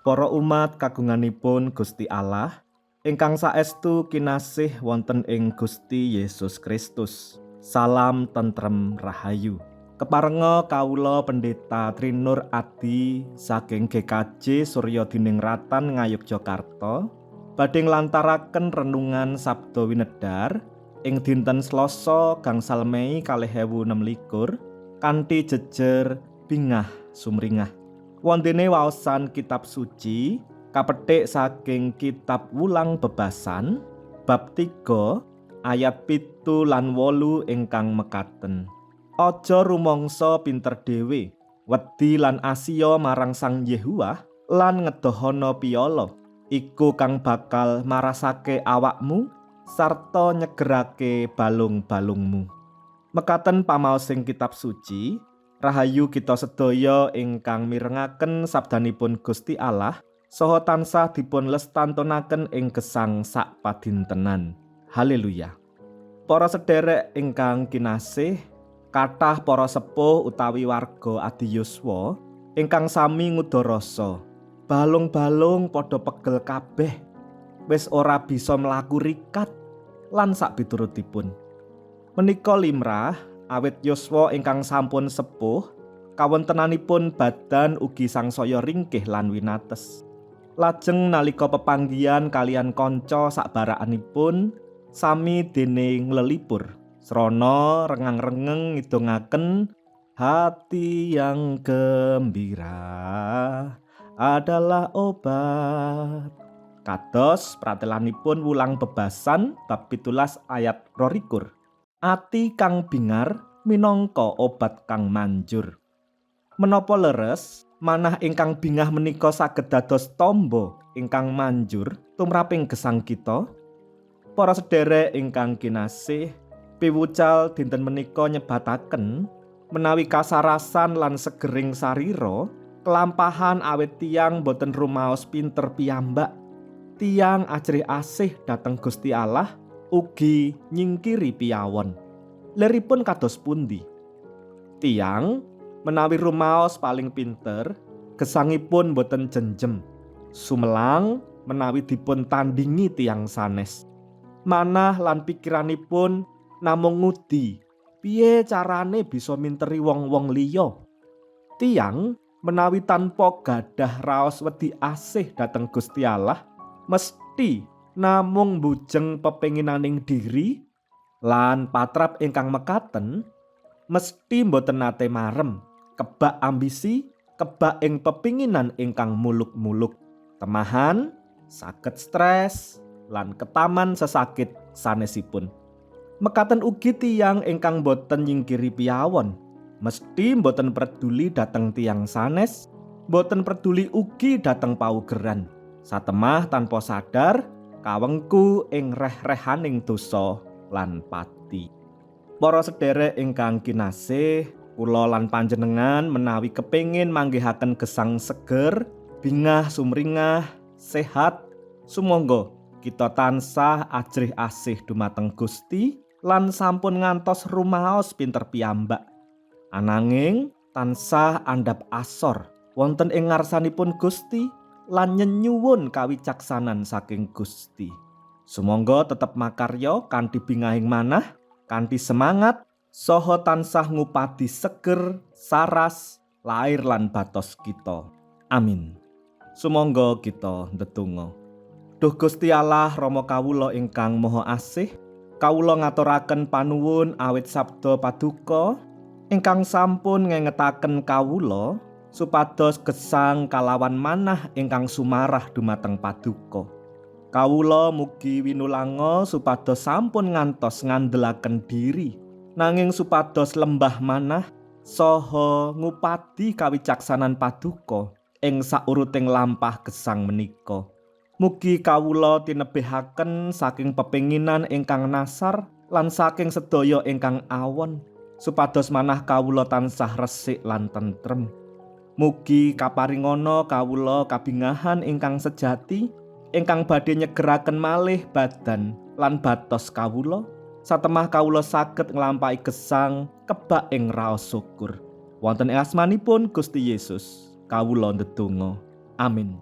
Para umat kagunganipun Gusti Allah ingkang saestu kinasih wonten ing Gusti Yesus Kristus. Salam tentrem rahayu. Keparenga kawula Pendeta Trinur Adi saking GKJ Suryodiningratan Ngayogyakarta badhe nglantaraken renungan Sabda Winedhar ing dinten Selasa gangsal Mei 2026 kanthi jejer bingah sumringah. Wontene waosan kitab suci kapetik saking kitab Wulang Bebasan bab 3 ayat 7 lan 8 ingkang mekaten. Aja rumangsa pinter dhewe, wedi lan asiya marang Sang Yehuwah lan ngedohana piala. Iku kang bakal marasake awakmu sarta nyegerake balung-balungmu. Mekaten pamaosing kitab suci, rahayu kita sedaya ingkang mirengaken sabdanipun Gusti Allah saha tansah dipun lestantunaken ing gesang sak padintenan. Haleluya. Para sederek ingkang kinasih, kathah para sepuh utawi warga adiyuswa ingkang sami ngudarasa. Balung-balung padha pegel kabeh, wis ora bisa mlaku rikat lan sakpiturutipun. Menika limrah awit yuswa ingkang sampun sepuh, kawontenanipun badan ugi sangsaya ringkih lan winates. Lajeng nalika pepanggihan kaliyan kanca sakbarakanipun sami dene nglelipur, srana rengang-rengeng ngidungaken hati yang gembira adalah obat. Kados pratelanipun Wulang Bebasan bab 17 ayat 22. Ati kang bingar minangka obat kang manjur. Menapa leres manah ingkang bingah menika saged dados tamba ingkang manjur tumraping gesang kita? Para sederek ingkang kinasih, piwucal dinten menika nyebataken menawi kasarasan lan segering sarira kelampahan awit tiyang boten rumaos pinter piyambak. Tiyang ajrih asih dhateng Gusti Allah ugi nyingkiri piyawon. Leripun kados pundi? Tiyang menawi rumaos paling pinter, gesangipun boten jenjem. Sumelang menawi dipun tandingi tiyang sanes. Manah lan pikiranipun namung ngudi, piye carane bisa minteri wong-wong liya. Tiyang menawi tanpa gadah raos wedi asih dhateng Gusti Allah, mesti namung mbujeng pepenginaning diri lan patrap ingkang mekaten mesti mboten nate marem, kebak ambisi, kebak ing pepinginan ingkang muluk-muluk, temahan, saged stres, lan ketaman sesakit sanesipun. Mekaten ugi tiyang ingkang boten nyingkiri piyawon, mesti mboten peduli dhateng tiyang sanes, mboten peduli ugi dhateng paugeran. Satemah tanpa sadar kawengku ing reh-rehaning dosa lan pati. Para sederek ingkang kinasih, kula lan panjenengan menawi kepingin manggihaken gesang seger, bingah sumringah, sehat, sumangga kita tansah ajrih asih dumateng Gusti lan sampun ngantos rumaos pinter piyambak. Ananging tansah andhap asor wonten ing ngarsanipun Gusti lan nyenyuwun kawicaksanan saking Gusti. Sumangga tetep makarya kanthi bingahing manah, kanthi semangat, saha tansah ngupadi seger, saras, lair lan batos kita. Amin. Sumangga kita ndedonga. Duh Gusti Allah Rama kawula ingkang Maha Asih, kawula ngaturaken panuwun awit sabda paduka ingkang sampun ngengetaken kawula supados gesang kalawan manah ingkang sumarah dumateng paduka. Kawula mugi winulanga supados sampun ngantos ngandelaken diri, nanging supados lembah manah saha ngupadi kawicaksanan paduka ing sauruting lampah gesang menika. Mugi kawula tinebihaken saking pepenginan ingkang nasar lan saking sedaya ingkang awon, supados manah kawula tansah resik lan tentrem. Mugi kaparingana kawula kabingahan ingkang sejati, ingkang badhe nyegeraken malih badan lan batos kawula, satemah kawula saged nglampahi gesang kebak ing raos syukur. Wonten ing asmanipun Gusti Yesus, kawula ndedonga. Amin.